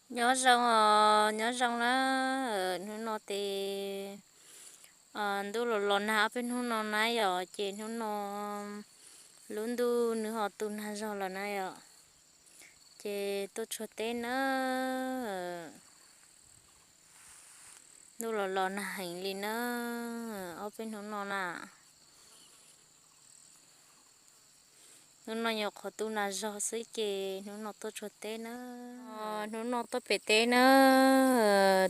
Nyob zoo os, nyob zoo na. Hnub no ces ntuj los los nag ob peb hnub no na yom, ces hnub no lub ntuj nws ho tu nag zog lawm na yom. Ces tuaj tsuag teb na. Ntuj los los nag heev li na, ob peb hnub no na. Hnub no nyuam qhuav tu nag zog xwb ces hnub no tuaj tsuag teb na. Hnub no tuaj pem teb na,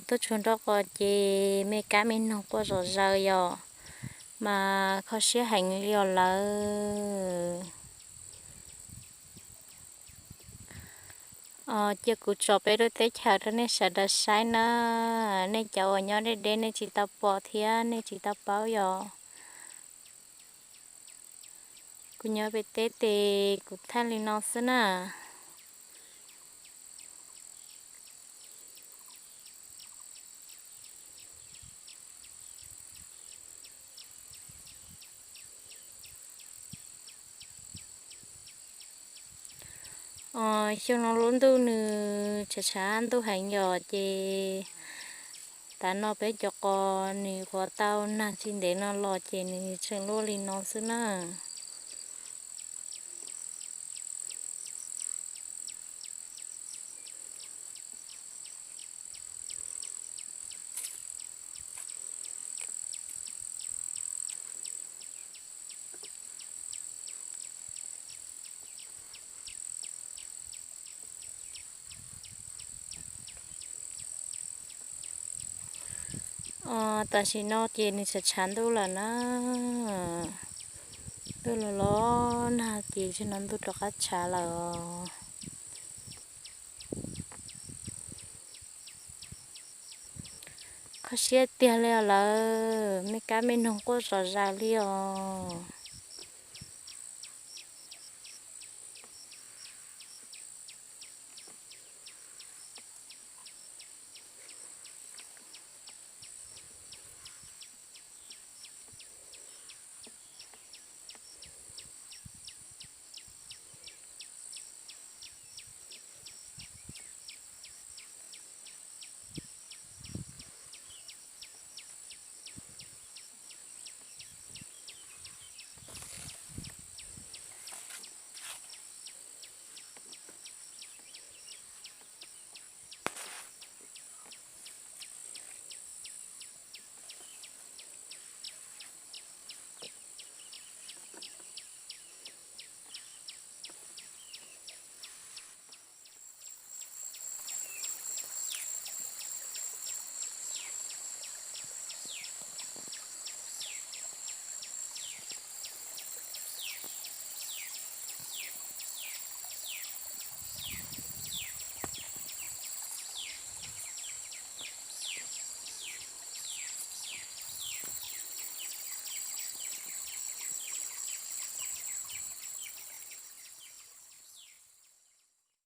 tuaj tsuag nraub qaum ces me kab me noog quaj zom zaws yom, mas kho siab heev li os lawv. Cia kuv tso peb lub teb chaws rau nej sawv daws saib na. Nej cov uas nyob deb deb nej tsis tau pom thiab nej tsis tau paub yom. Kuv nyob pem teb ces kuv thaij li no xwb na. Xyoo no lub ntuj nws tshav tshav ntuj heev yom, ces tav no peb cov qos nws qhuav tau nag tsis ntev no los ces nws tseem luaj li no xwb na. Tam sim no ces nws tshav tshav ntuj lawm na. Ntuj los los nag ces tsis no ntuj rov qab tshav lawm os. Kho siab tiag li os lawv, me kab me noog quaj zom zaws li os.